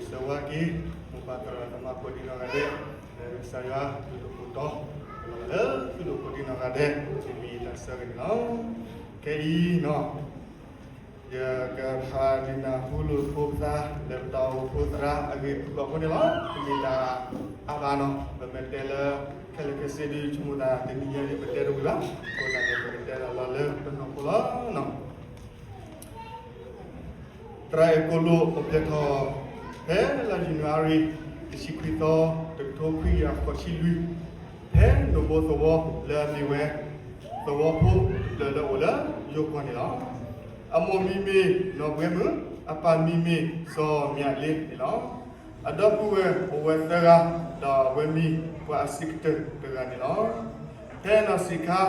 ဆၢဝါက့ၤ မိၢ်ပၢ်သရၣ်သမါကိးဒံနီၢ်ဂၤဒဲး, လၢကစၢ်ယွၤဒုးသကိးတီၤ လီၤလၢသုဒိၣ်ကိးဒံနီၢ်ဂၤဒဲး မ့ၢ်ယတၢ်ဆၢဂ့ၤန့ၣ်လီၤ. ခဲအံၤနီၤ ယကဖးဒုးနၢ်ဟူလိာ်ဖိပသး လၢပတၢ်အိၣ်ဖှိၣ်သရၣ်အဂ့ၢ်အကျိၤအဃိန့ၣ်လီၤ. တမ့ၢ်တၢ်အါဘၣ်နီၤ, ပမ့ၢ်တဲလၢ ခဲလၢာ်ခဲဆ့ဒုး ဆိကမိၣ်သးတနံၤညါဒ်ပတဲတဝံၤဘၣ်, အဃိသတးဒီး ပကတဲတၢ်လီၤလၢပနီၢ်ခိလီၤ. သရၣ်အဲၣ်ကိၣ်လိၣ်အိၣ်ဖျဲၣ်ထီၣ် ဖဲလါယနူၤအါရံၤ တဆံခွံသီ တကထိခွံကယၤဃိးဆံလွံၢ်, ဖဲနိၣ်ဘိသဝီလၢအမ့ၢ်ဝဲ သဝီဖိတဖျၢၣ်လၢအိၣ်လၢယိၤကီၢ်န့ၣ်လီၤ. အမိၢ်မံၤမ့ၢ်နီၢ်ဘှဲမုၣ်, အပၢ်မံၤမ့ၢ်စီၤမၠးလ့န့ၣ်လီၤ. အဒီပုၢ်ဝဲၢ်အိၣ်ဝဲသၢဂၤ, ဒီးအဝဲမံၤပှၤအဆံးကတၢၢ်တဂၤန့ၣ်လီၤ. ဖဲအနီၢ်ဆံးခါ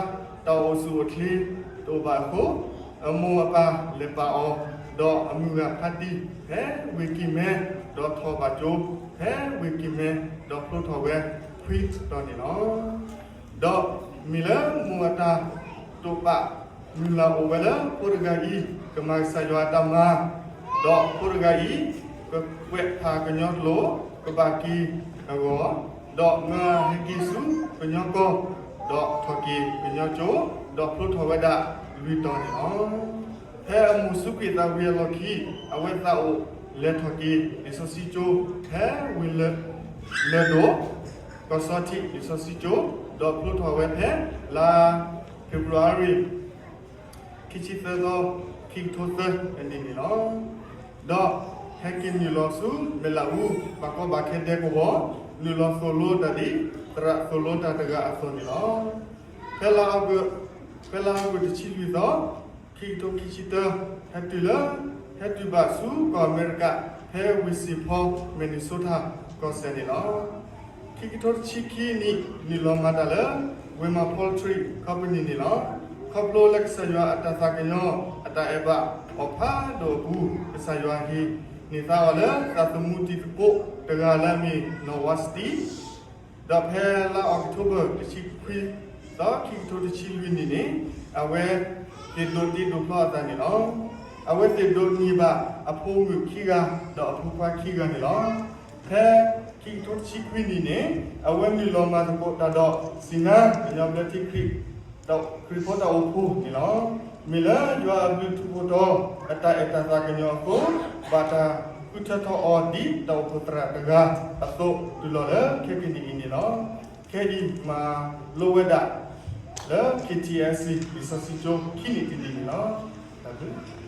တၢ်အိၣ်ဆူၣ်အိၣ်ချ့တအိၣ်ဘၣ်အဃိ, အမိၢ်အပၢ်လဲၤပာ်အီၤ, ဒီးအမုၢ်ဂၤဖါတံၢ် ဖဲဝ့ၢ်ကံၢ်မဲ ဒီးထီၣ်ဘၣ်ကၠိ ဖဲဝ့ၢ်ကံၢ်မဲ ဒီးဖျိထီၣ်ဝဲခွံတီၤန့ၣ်လီၤ. ဒီးမ့ၢ်လၢမိၢ်အတၢ်တိာ်ပာ် မုၢ်လၢ်အိၣ်ဝဲလၢဖိတဂၤအံၤ ကမၤကစၢ်ယွၤအတၢ်မၤ, ဒီးဖိတဂၤအံၤ ကကွဲးဖးကညီကျိာ် ကဘၣ်က့ၤအဂီၢ်, ဒီးမၢဟဲက့ၤဆူကညီကီၢ်, ဒီးထီၣ်က့ၤကညီကၠိ, ဒီးဖျိထီၣ်ဝဲဒၣ်လွံၢ်တီၤန့ၣ်လီၤ. ဖဲအမိၢ်စူးကွံာ်သးဝံၤအလီၢ်ခံ အဝဲသးအိၣ်လဲၤထီၣ်က့ၤလံာ်စီဆှံကၠိ ဖဲဝ့ၢ်လၢၢ်ဒိၣ် ကီၢ်စီထံးလံာ်စီဆှံကၠိ, ဒီးဖျိထီၣ်ဝဲဖဲလါဖ့ၤဘြူၤအါရံၤ ခံဆံသၢသီ ခံကထိသၢအနံၣ်န့ၣ်လီၤ. ဒီးဟဲက့ၤနုာ်လီၤဆူမဲၢ်လးအူ ဘၣ်ကီဘၣ်ခဲဒဲကဝီၤ, နုာ်လီၤသိၣ်လိတၢ်ဒ် သရၣ်သိၣ်လိတၢ်တဂၤအသိးန့ၣ်လီၤ. ဖဲလါအီကူး ဖဲလါအီကူးတဆံလွံၢ်သီ ခံကထိခံဆံတၢ ဟဲတုၤလၢ ဟဲတုၤဘၣ်ဆူကီၢ်အမဲရကၤ ဖဲဝ့ၢ်စ့ၣ်ဖီ Minnesota ကီၢ်စဲၣ်န့ၣ်လီၤ. ခံကထိတဆံခံနံၣ် နုာ်လီၤမၤတၢ်လၢ Wilma Poultry Company န့ၣ်လီၤ. ခီဖျိလၢကစၢ်ယွၤအတၢ်သးကညီၤ အတၢ်အဲၣ်ဘၣ်အီၤဖးဒိၣ်အပူၤ ကစၢ်ယွၤဟ့ၣ်န့ၢ်သါအီၤလၢသးသမူတံၤသကိးတဂၤလၢအမ့ၢ်နီၢ်ဝါစတံ ဒီးဖဲလါအီးကထိဘၢၣ် တဆံခွံသီ ခံကထိတဆံလွံၢ်နံၣ်န့ၣ် အဝဲသ့ၣ်ဒိးတ့ဒိးဖျီအသးန့ၣ်လီၤ. အဝဲသ့ၣ်ဒိးန့ၢ်ဘၣ်အဖိမုၣ်ခံဂၤ ဒီးအဖိခွါခံဂၤန့ၣ်လီၤ. ဖဲခံကထိတဆံခွံနံၣ်န့ၣ် အဝဲနုာ်လီၤမၤသကိးတၢ်ဒီး စံၣ်နါကညီဘျၢထံခရံာ် ခရံာ်ဖိတၢ်အိၣ်ဖှိၣ်န့ၣ်လီၤ. မ့ၢ်လၢယွၤအဘျုးထူးဖိတီၤ အတၢ်အဲၣ်တၢ်သးကညီၤအဃိ ဘၣ်တၢ်ဃုထၢထီၣ်အီၤဒ်တၢ်အိၣ်ဖှိၣ်သရၣ်တဂၤအသိး တုၤလီၤလၢခဲကနံၣ်အံၤန့ၣ်လီၤ. ခဲအံၤမၤလိဝဲဒၣ်လၢ K T S C လံာ်စီဆှံကၠိ ခံနံၣ်တနံၣ်န့ၣ်လီၤ. တၢ်ဘျုး